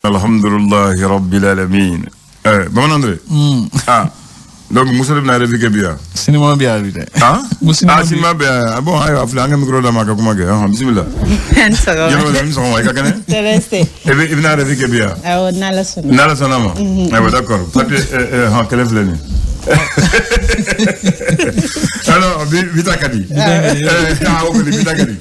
Alhamdulillahi rabbil alamin. Bamanan Dre. Ah. Donc muso de bɛna revue kɛ bi yan. Sinima bɛ yan bi dɛ. Ah? Sinima Ah, sinima bɛ yan. Bon, ayiwa, filɛ, an ka micro d'a ma a ka kuma kɛ. Ɔhɔn, bisimila. Ni sɔgɔma. Jɛnɛba, ni sɔgɔma, i ka kɛnɛ? Tɔɔrɔ tɛ. I bɛna revue kɛ bi yan? Awɔ, n'Ala sɔnna. N'Ala sɔnna ma. Ayiwa, d'accord. Papier, hɔn, kɛlɛ filɛ nin ye. Alors, bi ta ka di. Ah, o kɔni, bi ta ka di.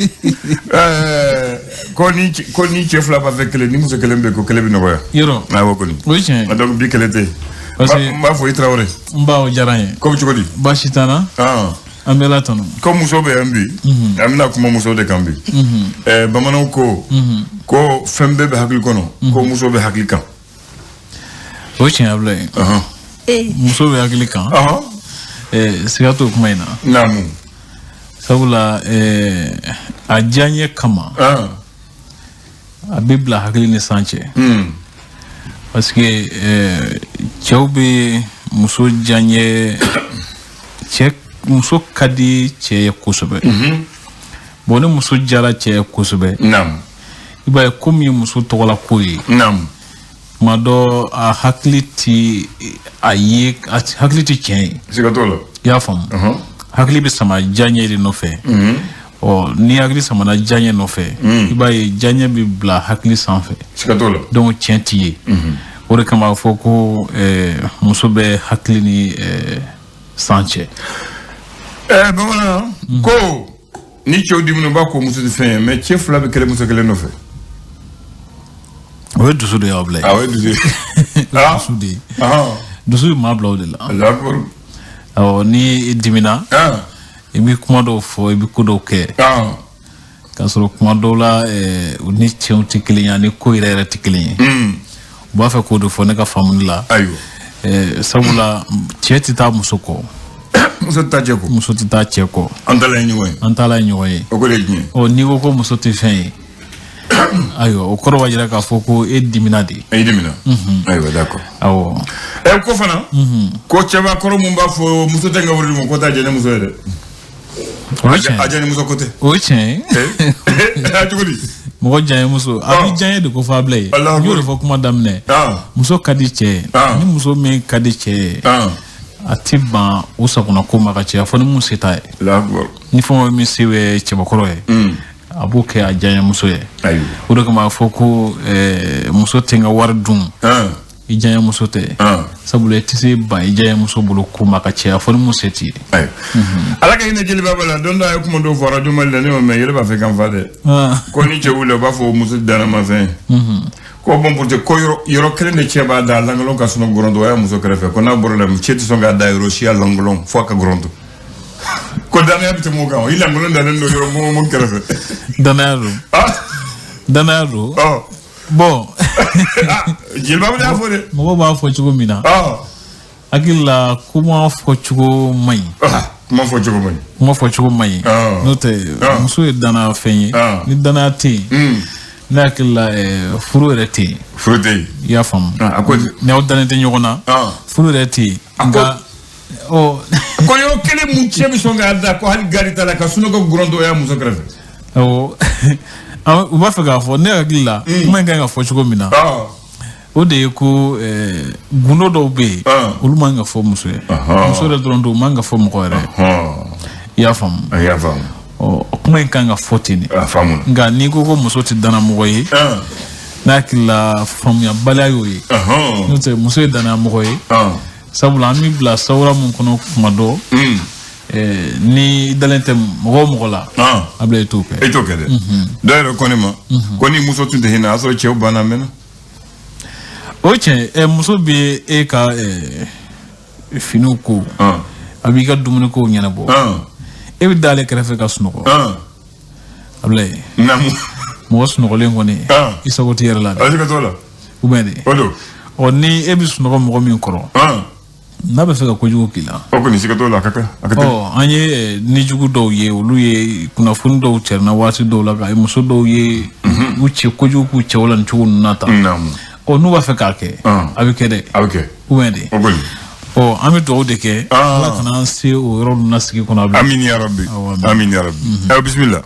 Ko ni cɛ fila b'a fɛ kelen, ni muso kelen bɛ yen, ko kelen bɛ nɔgɔya. Yɔrɔ. Awɔ kɔni. O ye tiɲɛ ye. Donc bi kɛlɛ tɛ yen. Parce que N b'a fɔ i Tarawele. N ba, o diyara n ye. Ko bɛ cogo di? Baasi t'an na. Ah. An bɛ Ala tanu. Ko muso bɛ yan bi, an bɛna kuma muso de kan bi. Bamananw ko fɛn bɛɛ bɛ hakili kɔnɔ, ko muso bɛ hakili kan. O ye tiɲɛ ye, Abulaye. Muso bɛ hakili kan. Siga t'o kuma in na. Naamu. Sabula a diyaɲɛ kama. A bɛ bila hakili ni san cɛ. Parce que cɛw bɛ muso diyaɲɛ, cɛ muso ka di cɛ ye kosɛbɛ. Bon, ni muso diyara cɛ ye kosɛbɛ. Naamu. I b'a ye ko min ye muso tɔgɔla ko ye. Naamu. Tuma dɔ a hakili ti a ye, a hakili ti tiɲɛ ye. Siga t'o la. I y'a faamu. Hakili bɛ sama diyaɲɛ de nɔfɛ. Ɔ, ni hakili samana diyaɲɛ nɔfɛ, i b'a ye diyaɲɛ bɛ bila hakili sanfɛ. Siga t'o la. Donc tiɲɛ ti ye. O de kama a bɛ fɔ ko muso bɛ hakili ni san cɛ. Bamanan ko ni cɛw dimina, u b'a ko muso tɛ fɛn ye, mais cɛ fila bɛ kɛlɛ muso kelen nɔfɛ. O ye dusu de ye, Abulaye. Ah, o ye dusu ye. O ye dusu de ye. Dusu bɛ maa bila o de la. Awɔ, ni i dimina, i bɛ kuma dɔw fɔ, i bɛ ko dɔw kɛ. K'a sɔrɔ kuma dɔw la, u ni tiɲɛw tɛ kelen ye, ani ko yɛrɛ yɛrɛ tɛ kelen ye. U b'a fɛ k'o de fɔ ne ka faamuli la. Ayiwa. Sabula cɛ tɛ taa muso kɔ. Muso tɛ taa cɛ kɔ. Muso tɛ taa cɛ kɔ. An taala ye ɲɔgɔn ye. An taala ye ɲɔgɔn ye. O ko de ye tiɲɛ ye. Ɔ, n'i ko ko muso tɛ fɛn ye, ayiwa, o kɔrɔ b'a jira k'a fɔ ko e dimina de. E dimina. Ayiwa, d'accord. Awɔ. Ko fana, ko cɛbakɔrɔ mun b'a fɔ muso tɛ n ka wari di ma, ko t'a jɛ ne muso ye dɛ. O ye tiɲɛ ye. A jɛ ni muso ko tɛ. O ye tiɲɛ ye. Cogo di? Mɔgɔ diyaɲɛ muso, a b'i diyaɲɛ de ko fɔ Abulaye. Alahu N y'o de fɔ kuma daminɛ. Muso ka di cɛ ye. Ni muso min ka di cɛ ye, a ti ban o sagona ko ma ka caya fo ni mun se t'a ye. Ni fɛn o min se bɛ cɛbakɔrɔ ye, a b'o kɛ a diyaɲɛmuso ye. O de kama a fɔ ko muso tɛ n ka wari dun, i diyaɲɛmuso tɛ. Sabula i tɛ se ban i diyaɲɛmuso bolo ko ma ka caya fo ni mun se t'i ye. Ala ka hinɛ jeliba b'a la, don dɔ a ye kuma dɔw fɔ radio Mali la, ne ma mɛn, yɛrɛ b'a fɛ k'an fa dɛ. Ko ni cɛ wulila, u b'a fɔ muso danama fɛn ye. Ko bon, pour ko yɔrɔ kelen de cɛ b'a da lankolon ka sunɔgɔ gɔrɔntɔ, o y'a muso kɛrɛfɛ. Ko n'a bɔra la, cɛ tɛ sɔn k'a da yɔrɔ si a lankolon fo a ka gɔrɔntɔ. Ko danaya bɛ tɛmɛ o kan, i lankolon dalen don yɔrɔ mun kɛrɛfɛ. Danaya don. Danaya don. Bon. Jeliba bɛ n'a fɔ dɛ. Mɔgɔw b'a fɔ cogo min na. Hakili la, kuma fɔcogo man ɲi. Kuma fɔcogo man ɲi. Kuma fɔcogo man ɲi. N'o tɛ, muso ye danaya fɛn ye. Ni danaya tɛ yen, ne hakili la, furu yɛrɛ tɛ yen. Furu tɛ yen. I y'a faamu. A ko ni aw dalen tɛ ɲɔgɔn na, furu yɛrɛ tɛ yen. Nka ɔ. Ko yɔrɔ kelen mun cɛ bɛ sɔn k'a da ko hali gari t'a la ka sunɔgɔ gɔrɔntɔ, o y'a muso kɛrɛfɛ. Awɔ. U b'a fɛ k'a fɔ, ne hakili la, kuma in kan ka fɔ cogo min na, o de ye ko gundo dɔw bɛ yen, olu man ka fɔ muso ye. Muso yɛrɛ dɔrɔn don, u man ka fɔ mɔgɔ yɛrɛ. I y'a faamu. I y'a faamu. Ɔ, kuma in kan ka fɔ ten de. A faamu. Nka n'i ko ko muso tɛ danamɔgɔ ye, ne hakili la, faamuyabaliya y'o ye. N'o tɛ, muso ye danayamɔgɔ ye. Sabula an bɛ bila sawura mun kɔnɔ kuma dɔ, ni i dalen tɛ mɔgɔ o mɔgɔ la, Abulaye, i t'o kɛ. E t'o kɛ dɛ. Dɔw yɛrɛ ko ne ma ko ni muso tun tɛ hinɛ, a y'a sɔrɔ cɛw banna a mɛnna. O ye tiɲɛ ye. Muso bɛ e ka finiw ko, a b'i ka dumuni kow ɲɛnabɔ, e bɛ d'ale kɛrɛfɛ ka sunɔgɔ. Abulaye, mɔgɔ sunɔgɔlen kɔni, i sago t'i yɛrɛ la dɛ. Siga t'o la. Ou bien de. O don. Ɔ, ni e bɛ sunɔgɔ mɔgɔ min kɔrɔ, n'a bɛ fɛ ka kojugu k'i la. O kɔni, siga t'o la, a ka kan, a ka teli. Ɔ, an ye nijugu dɔw ye, olu ye kunnafoni dɔw cɛrinna waati dɔw la, ka muso dɔw ye u cɛ kojugu k'u cɛw la nin cogo ninnu na tan. Ɔ, n'u b'a fɛ k'a kɛ, a bɛ kɛ dɛ. A bɛ kɛ. Ou bien de. O kɔni. Ɔ, an bɛ dugawu de kɛ, Ala kana an se o yɔrɔ ninnu na sigi kɔnɔ a bɛ. Amin ya rabbi. Amin ya rabbi. Ayiwa, bisimila.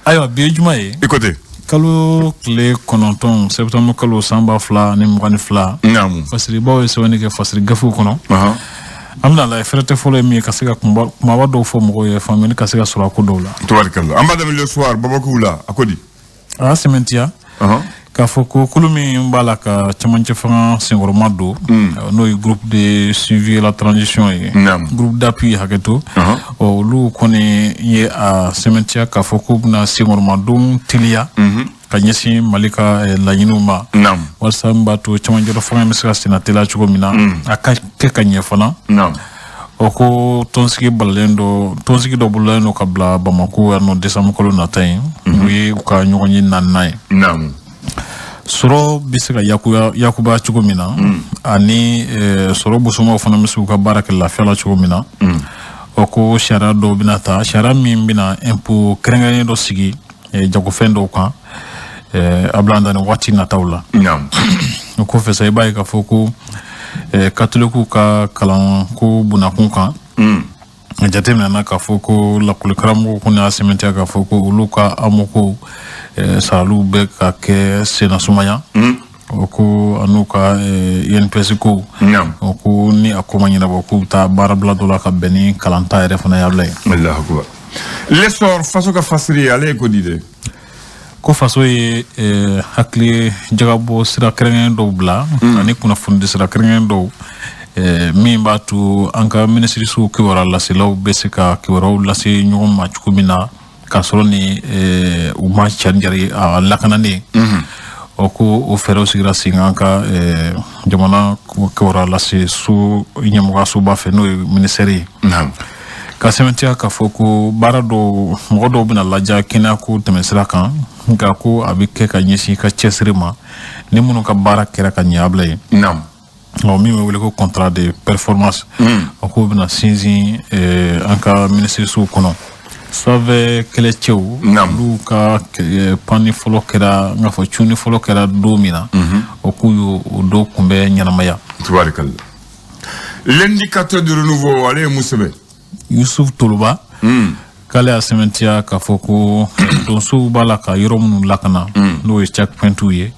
Ayiwa, bi ye juma ye. I ko ten. Kalo tile 9 septembre kalo san 2022. Naamu. Fasiribaw ye sɛbɛnni kɛ fasiri gafew kɔnɔ. An bɛna lajɛ fɛrɛ tɛ fɔlɔ ye min ye ka se ka kumaba dɔw fɔ mɔgɔw ye faamuyali ka se ka sɔrɔ a ko dɔw la. Tubarikala. An b'a daminɛ Le Soir Bamakɔ la a ko di. A y'a sɛmɛntiya. K'a fɔ ko kulu min b'a la ka cɛmancɛ fanga senkɔrɔma don, n'o ye groupe de suivi la transition ye, groupe d'appui hakɛto, olu kɔni ye a sɛmɛntiya k'a fɔ k'u bɛna senkɔrɔmadon teliya ka ɲɛsin Mali ka laɲiniw ma, walasa min b'a to cɛmancɛ fanga bɛ se ka senna teliya cogo min na, a ka kɛ ka ɲɛ fana. O ko tɔnsigi balalen dɔ, tɔnsigi dɔ bololalen don ka bila Bamako yan nɔ décembre kalo nata in, o ye u ka ɲɔgɔn ye 4nan ye. Sɔrɔ bɛ se ka yakuba cogo min na, ani sɔrɔ bosomaw fana bɛ se k'u ka baara kɛ lafiya la cogo min na. O ko sariya dɔw bɛna ta, sariya min bɛna impôt kɛrɛnkɛrɛnnen dɔ sigi jagofɛn dɔw kan a bila nin waati nataw la. O kɔfɛ sa, i b'a ye k'a fɔ ko katolikiw ka kalanko bunakun kan, a jateminɛna k'a fɔ ko lakɔlikaramɔgɔw kɔni y'a sɛmɛntiya k'a fɔ ko olu ka amoko saraliw bɛ ka kɛ sennasumaya. O ko an'u ka INPS ko, o ko ni a ko ma ɲɛnabɔ k'u bɛ taa baarabila dɔ la ka bɛn ni kalanta yɛrɛ fana y'a bila ye. Allahu akbar. L'essor faso ka fasiri ale ye ko di dɛ. Ko faso ye hakili jagabɔ sira kɛrɛnkɛrɛnnen dɔw bila, ani kunnafoni sira kɛrɛnkɛrɛnnen dɔw, min b'a to an ka minisirisow kibaruya laselaw bɛ se ka kibaruyaw lase ɲɔgɔn ma cogo min na, k'a sɔrɔ ni u ma cari jari a lakananen. O ko o fɛɛrɛw sigira sen kan ka jamana kibaruya lase so ɲɛmɔgɔyasoba fɛ, n'o ye ministère ye. Ka sɛmɛntiya k'a fɔ ko baara dɔw, mɔgɔ dɔw bɛna lajɛ kɛnɛyako tɛmɛsira kan, nka ko a bɛ kɛ ka ɲɛsin i ka cɛsiri ma, ni minnu ka baara kɛra ka ɲɛ a bila ye. Min bɛ wele ko contrat de performance, o k'o bɛna sinsin an ka minisirisow kɔnɔ. Sanfɛ kɛlɛcɛw, olu ka panni fɔlɔ kɛra, n k'a fɔ cunni fɔlɔ kɛra don min na, o k'u y'o don kunbɛn ɲɛnamaya. Tubarikala. L'indicateur du renouveau ale ye mun sɛbɛn? Yusuf Toloba k'ale y'a sɛmɛntiya k'a fɔ ko donsow b'a la ka yɔrɔ minnu lakana, n'o ye checkpointiw ye,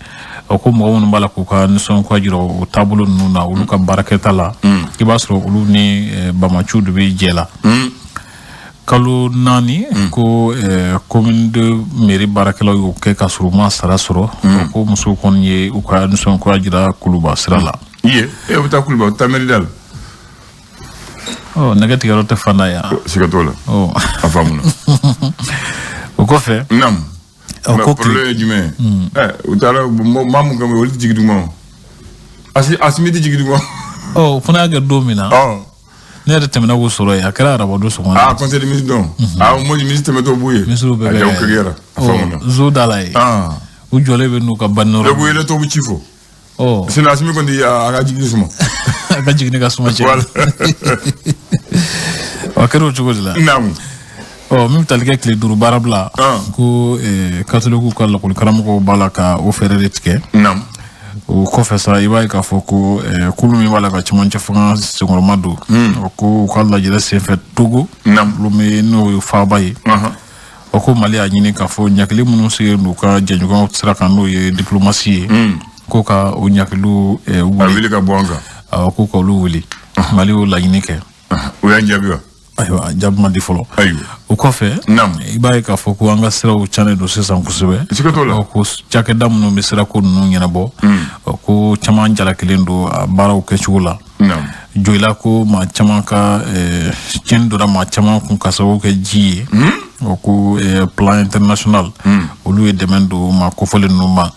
o ko mɔgɔ minnu b'a la k'u ka nisɔngoya jira o taabolo ninnu na, olu ka baarakɛta la, i b'a sɔrɔ olu ni bamaciw de bɛ jɛ la. Kalo 4 ko commune de mairie baarakɛlaw y'o kɛ k'a sɔrɔ u ma sara sɔrɔ, ko musow kɔni ye u ka nisɔngoya jira Kuluba sira la. Iye, e bɛ taa Kuluba, taa mairie da la. Nɛgɛ tigɛyɔrɔ tɛ fana yan. Siga t'o la. A faamuna. O kɔfɛ. Naamu. Ko problème ye jumɛn ye? U taara maa mun kama olu tɛ jigin duguma o. Asimi tɛ jigin duguma. O fana y'a kɛ don min na. Ne yɛrɛ tɛmɛna k'o sɔrɔ yen, a kɛra arabadon sɔgɔma. Conseil des ministres dɔn. Mo ministre tɛmɛtɔ b'u ye. Ministres bɛɛ bɛ yen. A jaw kɛra. A faamuna. Zo da la yen. U jɔlen bɛ n'u ka baniyɔrɔ. E ko yɛlɛ tɔw bɛ ci fɔ. Sinon Asimi kɔni a ka jigin suma. A ka jiginni ka suma cɛ. Voilà. A kɛra o cogo de la. Naamu. Min bɛ tali kɛ tile 5 baara bila, ko katolikiw ka lakɔlikaramɔgɔw b'a la ka o fɛɛrɛ de tigɛ. O kɔfɛ sa, i b'a ye k'a fɔ ko kulu min b'a la ka cɛmancɛ fanga senkɔrɔma don, o ko u ka lajɛrɛ senfɛ Togo, Lomé n'o ye faaba ye. O ko Mali y'a ɲini k'a fɔ ɲakili minnu sigilen don u ka jɛɲɔgɔnw sira kan, n'o ye diplomasi ye, ko ka o ɲakiliw wuli ka bɔ an kan. Awɔ, ko ka olu wuli. Mali y'o laɲini kɛ. O y'an jaabi wa? Ayiwa, jaabi ma di fɔlɔ. Ayiwa. O kɔfɛ, i b'a ye k'a fɔ ko an ka siraw cannen don sisan kosɛbɛ. Siga t'o la. Ko cakɛda minnu bɛ sirako ninnu ɲɛnabɔ, ko caman jalakilen don a baaraw kɛcogo la. Joyila ko maa caman ka tiɲɛni donna maa caman kun ka sababu kɛ ji ye. O ko plan international, olu ye dɛmɛ don maa kofɔlen ninnu ma.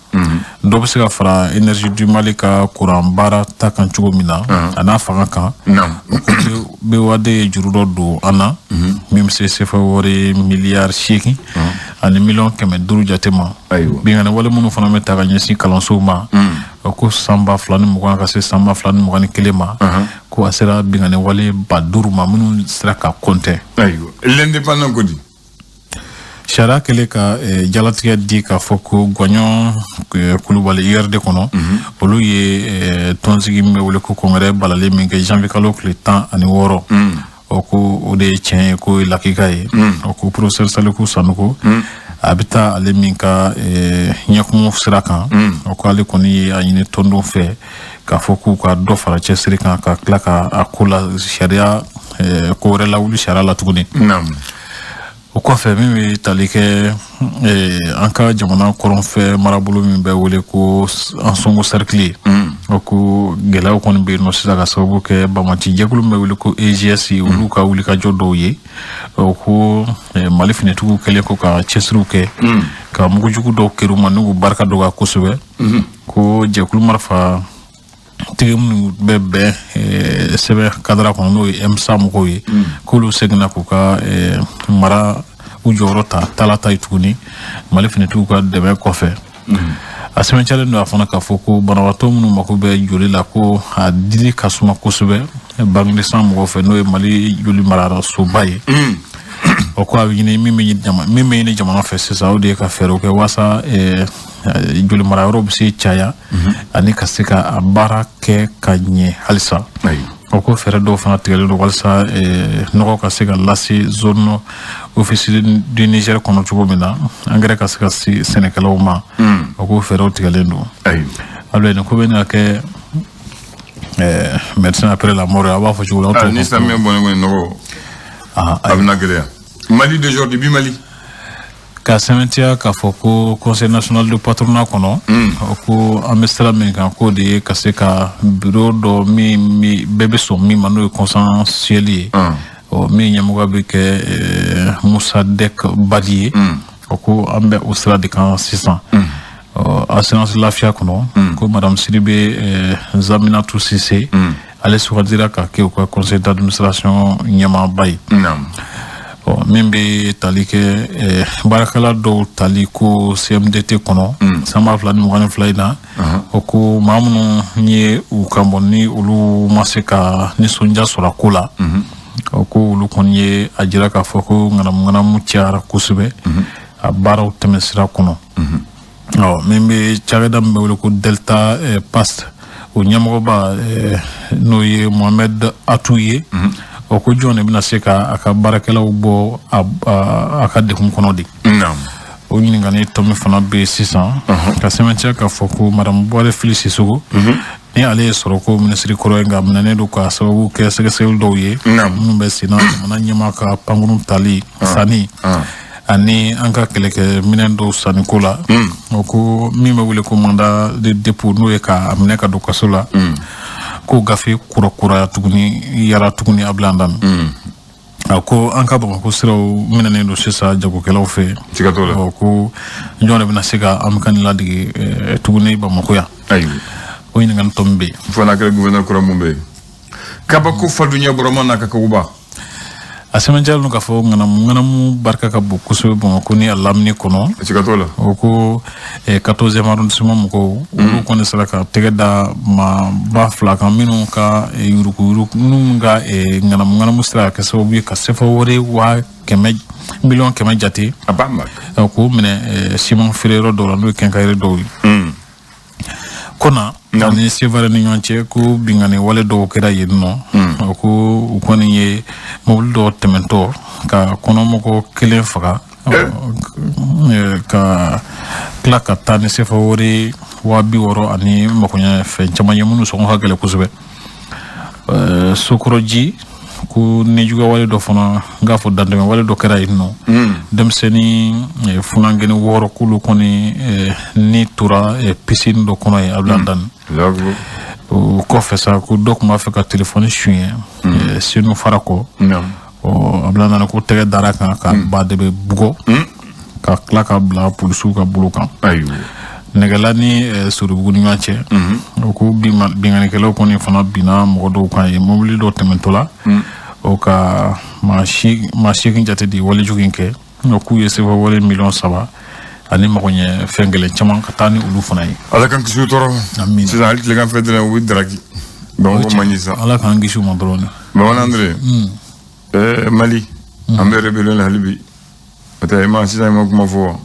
Dɔ bɛ se ka fara énergie du Mali ka courant baara ta kan cogo min na, a n'a fanga kan. O ko BOAD ye juru dɔ don an na, min bɛ se CFA wari miliyari 8 ani miliyɔn 500 jate ma. Binkanni wale minnu fana bɛ ta ka ɲɛsin kalansow ma, o ko san 2020 ka se san 2021 ma, ko a sera binkanni wale 5000 ma minnu sera ka kɔntɛ. Ayiwa, l'indépendant ko di? Sariya kɛlen ka jalatigɛ di k'a fɔ ko Gɔɲɔn Kulubali URD kɔnɔ, olu ye tɔnsigi min bɛ wele ko congrès balalen min kɛ janvier kalo tile 16, o ko o de ye tiɲɛ ye, k'o ye lakika ye. O ko professeur Saliku Sanogo A bɛ taa ale min ka ɲɛkumu sira kan, o ko ale kɔni ye a ɲini tɔndenw fɛ k'a fɔ k'u ka dɔ fara cɛsiri kan ka tila ka a ko la sariya ko wɛrɛ lawuli sariya la tuguni. O kɔfɛ, min bɛ tali kɛ an ka jamana kɔrɔnfɛ marabolo min bɛ wele ko Ansongo cercle ye, o ko gɛlɛyaw kɔni bɛ yen nɔ sisan ka sababu kɛ bamaci jɛkulu min bɛ wele ko AGS, olu ka wulikajɔ dɔw ye. O ko Mali finitigiw kɛlen ko ka cɛsiriw kɛ ka mugujugu dɔw kɛr'u ma n'u barika dɔgɔya kosɛbɛ, ko jɛkulu marifa tigi minnu bɛ bɛn sɛbɛn kadara kɔnɔ, n'o ye MSA mɔgɔw ye, k'olu seginna k'u ka mara u jɔyɔrɔ ta talata ye tuguni Mali finitigiw ka dɛmɛ kɔfɛ. A sɛbɛncalen don a fana k'a fɔ ko banabaatɔ minnu mako bɛ joli la, ko a dili ka suma kosɛbɛ Banque mɔgɔw fɛ, n'o ye Mali joli marasoba ye. O ko a bɛ ɲini min bɛ ɲini jamana fɛ sisan, o de ye ka fɛɛrɛw kɛ walasa joli marayɔrɔw bɛ se caya ani ka se ka a baara kɛ ka ɲɛ halisa. O ko fɛɛrɛ dɔw fana tigɛlen don walasa nɔgɔ ka se ka lase zone office du Niger kɔnɔ cogo min na, angɛrɛ ka se ka se sɛnɛkɛlaw ma. O ko fɛɛrɛw tigɛlen don. Alors, nin ko bɛ ka kɛ médecin après la mort, a b'a fɔ cogo la. Ni samiya bɔnnen kɔni, nɔgɔ a bɛna gɛlɛya. Mali d'aujourd'hui, bi Mali. Ka sɛmɛntiya k'a fɔ ko Conseil national de patronat kɔnɔ, o ko an bɛ sira min kan, k'o de ye ka se ka bureau dɔ min bɛɛ bɛ sɔn min ma, n'o ye consensuel ye, ɔ min ɲɛmɔgɔ bɛ kɛ Musa Dek Badi ye. O ko an bɛ o sira de kan sisan. Assurance lafiya kɔnɔ, ko Madame Sidibe Zaminatu Sise, ale sugandira ka kɛ u ka conseil d'administration ɲɛmaaba ye. Min bɛ tali kɛ baarakɛla dɔw tali ko CMDT kɔnɔ san 2022 in na, o ko maa minnu ye u kan bɔ ni olu ma se ka nisɔndiya sɔrɔ a ko la, o ko olu kɔni ye a jira k'a fɔ ko ŋanamu ŋanamu cayara kosɛbɛ a baaraw tɛmɛsira kɔnɔ. Ɔ min bɛ cakɛda min bɛ wele ko Delta Past, o ɲɛmɔgɔba, n'o ye Mohamed Atou ye, o ko jɔn de bɛna se ka a ka baarakɛlaw bɔ a ka degun kɔnɔ de? O ɲininkali tɔ min fana bɛ yen sisan, ka sɛmɛntiya k'a fɔ ko Madame Buware Fili Sisoko, ni ale ye sɔrɔ ko minisiri kɔrɔ ye, nka minɛnen don k'a sababu kɛ sɛgɛsɛgɛli dɔw ye minnu bɛ sen na jamana ɲɛmaa ka pankurun tali sanni ani an ka kɛlɛkɛminɛn dɔw sanniko la. O ko min bɛ wele ko mandat de dépôt, n'o ye k'a minɛ ka don kaso la, ko gafe kurakuraya tuguni yara tuguni a bila an. A ko an ka Bamakɔ siraw minɛnen don sisan jagokɛlaw fɛ. Siga t'o la. Ko jɔn de bɛna se ka an ka nin ladege tuguni Bamakɔ yan? O ɲininkali tɔ min bɛ yen. Fo n'a kɛra gouverneur kura mun bɛ yen, kabako faduɲɛ bɔrɔma n'a ka kakuba. A sɛbɛncɛlen don k'a fɔ ŋanamu ŋanamu barika ka bon kosɛbɛ Bamakɔ ni a lamini kɔnɔ. Siga t'o la. O ko 14e arrondissement mɔgɔw, olu kɔni sera ka tɛgɛ da maaba fila kan minnu ka yuruguyurugu, minnu ka ŋanamu ŋanamu sera ka kɛ sababu ye ka sefa wari 100 000 100 000 000 jate. A b'a ma. K'o minɛ siman feere yɔrɔ dɔw la, n'o ye quincaillerie dɔw ye. Kɔna ani Sevare ni ɲɔgɔn cɛ, ko binkanni wale dɔw kɛra yen nɔ. O ko u kɔni ye mobili dɔw tɛmɛtɔ ka kɔnɔmɔgɔ kelen faga ka tila ka taa ni sefa wari 60 000 ani makoɲɛ fɛn caman ye minnu sɔngɔ ka gɛlɛn kosɛbɛ. Sokɔrɔji, ko nijuguya wale dɔ fana, n k'a fɔ dantɛmɛ wale dɔ kɛra yen nɔ, denmisɛnnin funankɛni 6, k'olu kɔni ni tora piscine dɔ kɔnɔ yen a bila danni. O kɔfɛ sa, ko dɔ tun b'a fɛ ka telefɔni suɲɛ Senu fara kɔ, a bila nana ko tɛgɛ dara kan ka ba de bɛ bugɔ ka tila ka bila polisiw ka bolo kan. Nɛgɛla ni Sorubugu ni ɲɔgɔn cɛ, o ko binkannikɛlaw kɔni fana binna mɔgɔ dɔw kan yen mobili dɔw tɛmɛtɔ la, o ka maa 8 jate de walejugu in kɛ, o k'u ye sefa wale 3 miliyɔn ani magoɲɛ fɛn gɛlɛn caman ka taa ni olu fana ye. Ala k'an kisi u tɔɔrɔ ma. Sisan hali tilegan fɛ dɔrɔn u bɛ daraki Bamakɔ man ɲi sisan. Ala k'an kisi u ma dɔrɔn de. Bamanan Andre, Mali an bɛ rébellion la hali bi. Parce que ma sisan i ma kuma fɔ wa?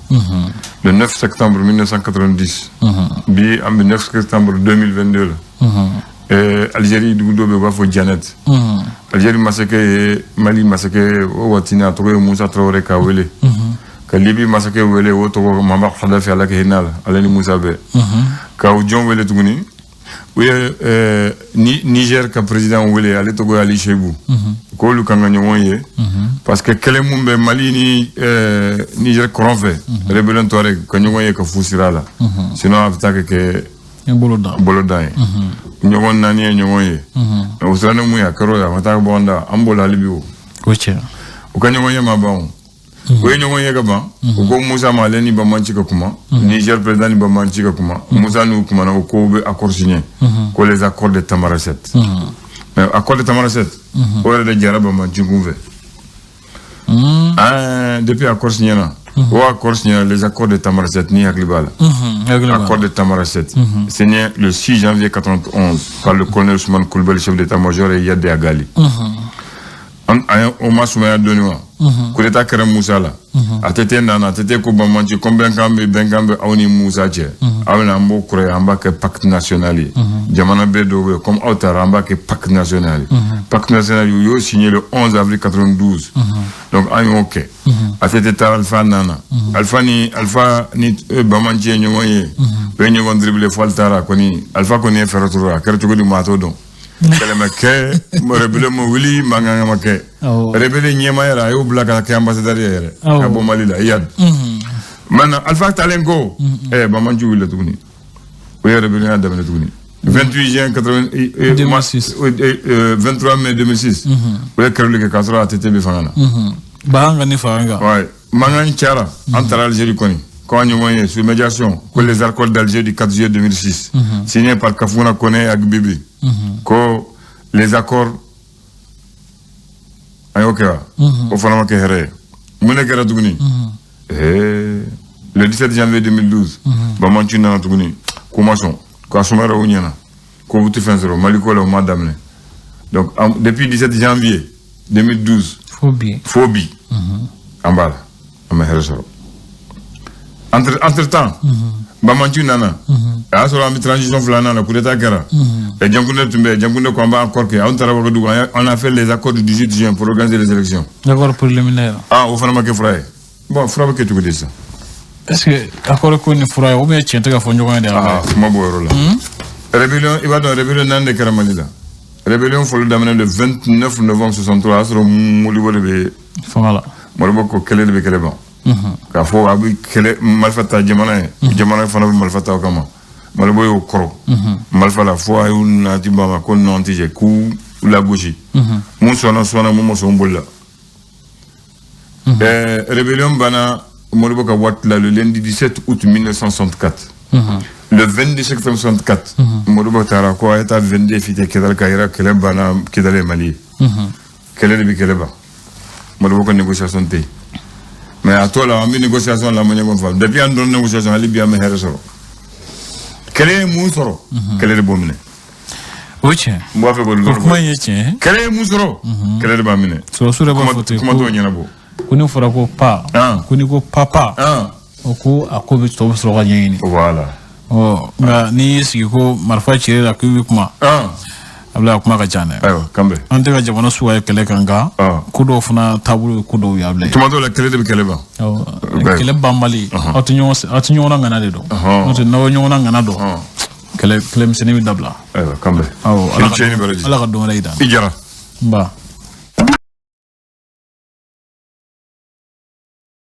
Le 9 septembre 1990, bi an bɛ 9 septembre 2022 la. Algérie dugu dɔ bɛ yen, u b'a fɔ Janet. Algérie masakɛ ye Mali masakɛ o waati, n'a tɔgɔ ye Musa Traoré, k'a wele. Ka Libi masakɛ wele o tɔgɔ Muammar Kadhafi Ala ka hinɛ a la ale ni Musa bɛɛ. Ka u jɔn wele tuguni u ye Niger ka président wele ale tɔgɔ ye Ali Seibou. K'olu kan ka ɲɔgɔn ye. Parce que kɛlɛ mun bɛ Mali ni Niger kɔrɔn fɛ. Rébellion Touareg ka ɲɔgɔn ye ka fu sira la. Sinon a bɛ taa kɛ bolodan ye. Ɲɔgɔn naani ye ɲɔgɔn ye. Mais u siranna mun ye a kɛra o ye a ma taa bɔ an da an b'o la hali bi o. O tiɲɛ. U ka ɲɔgɔn ye ma ban o. U ye ɲɔgɔn ye ka ban. U ko Musa ma ale ni Banbanci ka kuma. Niger président ni Banbanci ka kuma. Musa n'u kumana o ko bɛ accord signé. Ko les accords de Tamanrasset. Mais accord de Tamanrasset. O yɛrɛ de jara Banbanci kun fɛ. Depuis accord signé na. O accord signé les accords de Tamanrasset ni hakili b'a la. Accord de Tamanrasset. Signé le 6 janvier 91 par le colonel Ousmane Coulibaly, chef d'état-major et Iyad Agali. O ma sumaya dɔɔni wa. Coup d'état kɛra Musa la. ATT nana ATT ko Banbanci ko bɛnkan bɛ aw ni Musa cɛ. Aw bɛna an b'o kura ye an b'a kɛ pacte national ye. Jamana bɛɛ dɔw bɛ yen comme aw taara an b'a kɛ pacte national ye. Pacte national u y'o signé le 11 avril 92. Donc an y'o kɛ. ATT taara Alpha nana. Alpha ni Banbanci ye ɲɔgɔn ye. U ye ɲɔgɔn dribblé fo taara kɔni Alpha kɔni ye fɛɛrɛ turu a kɛra cogo di maa t'o dɔn. Kɛlɛ ma kɛ rebelle ma wuli mankan ma kɛ. Rebelle ɲɛmaa yɛrɛ a y'o bila ka kɛ ambassadeur ye yɛrɛ. Ka bɔ Mali la Iyad. Maintenant Alpha talen ko Banbanci wulila tuguni. O ye rébellion daminɛ tuguni. 28 juin 2006. 23 mai 2006. O ye kɛlɛ kɛ k'a sɔrɔ ATT bɛ fanga na. Bahanga ni fanga. Ouais, mankan cayara an taara Algérie kɔni. Quand on est sous médiation, que les accords d'Alger du 4 juillet 2006, signés par Kafuna Kone et Agbibi, que les accords, au fond, le 17 janvier 2012, Bamanchu nana tuguni, Koumasson, Kasumara Ounyana, Koubutu Fensero, Maliko la Madame. Donc, depuis 17 janvier 2012, Phobie, en bas, entre-temps, Bamanchu nana, a y'a sɔrɔ an bɛ transition filanan na coup d'état kɛra. Et Djankoundé tun bɛ yen, Djankoundé ko an b'a accord kɛ, anw taara Ouagadougou, on a fait les accords du 18 juin pour organiser les élections. L'accord préliminaire. Ah, o fana ma kɛ fura ye. Bon, fura bɛ kɛ cogo di sisan? Est-ce que accord ko ni fura ye ou bien tiɲɛ tɛ ka fɔ ɲɔgɔn ye de? Ah, kuma b'o yɔrɔ la. Rébellion, i b'a dɔn rébellion naani de kɛra Mali la. Rébellion fɔlɔ daminɛ le 29 novembre 63, a y'a sɔrɔ Modibo de bɛ fanga la. Modibo ko kɛlɛ de bɛ kɛlɛ ban. K'a fɔ a bɛ kɛlɛ marifa ta jamana ye. Jamana fana bɛ marifa ta o kama. Malibo y'o kɔrɔ. Marifa la fo a y'u nati ba ma ko non tɛ jɛ k'u lagosi. Mun sɔnna sɔnna mun ma sɔn bolila. Rébellion banna Modibo ka waati la le lundi 17 août 1964. Le 22 septembre 64, Modibo taara ko a ye taa 22 fite Kidal ka yira kɛlɛ banna Kidal ye Mali ye. Kɛlɛ de bɛ kɛlɛ ban. Modibo ka négociation tɛ yen. Mais à toi là, an bɛ négociation la ma ɲɔgɔn faamu. Depuis an donna négociation hali bi an bɛ hɛrɛ sɔrɔ. Kɛlɛ ye mun sɔrɔ? Kɛlɛ de b'o minɛ. O tiɲɛ. N b'a fɛ k'o O kuma in ye tiɲɛ ye. Kɛlɛ ye mun sɔrɔ? Kɛlɛ de b'a minɛ. Sɔrɔsiw de b'a fɔ ten. Kuma t'o ɲɛnabɔ. Ko ni fɔra ko pa. Ko ni ko papa. O ko a ko bɛ tɔ bɛ sɔrɔ ka ɲɛɲini. Voilà. Ɔ nka n'i y'i sigi ko marifa cira la k'i bɛ kuma. A bila kuma ka ca dɛ. Ayiwa kan bɛn. An tɛ ka jamana suguya kɛlɛ kan nka. Ko dɔw fana taabolo ye ko dɔw ye a bila. Tuma dɔw la kɛlɛ de bɛ kɛlɛ ban. Kɛlɛ banbali. Aw tɛ ɲɔgɔn na ŋana de dɔn. N'o tɛ n'aw ye ɲɔgɔn na ŋana dɔn. Kɛlɛ misɛnnin bɛ dabila. Ayiwa kan bɛn. Awɔ. Ala ka don wɛrɛ yira. I jara. N ba.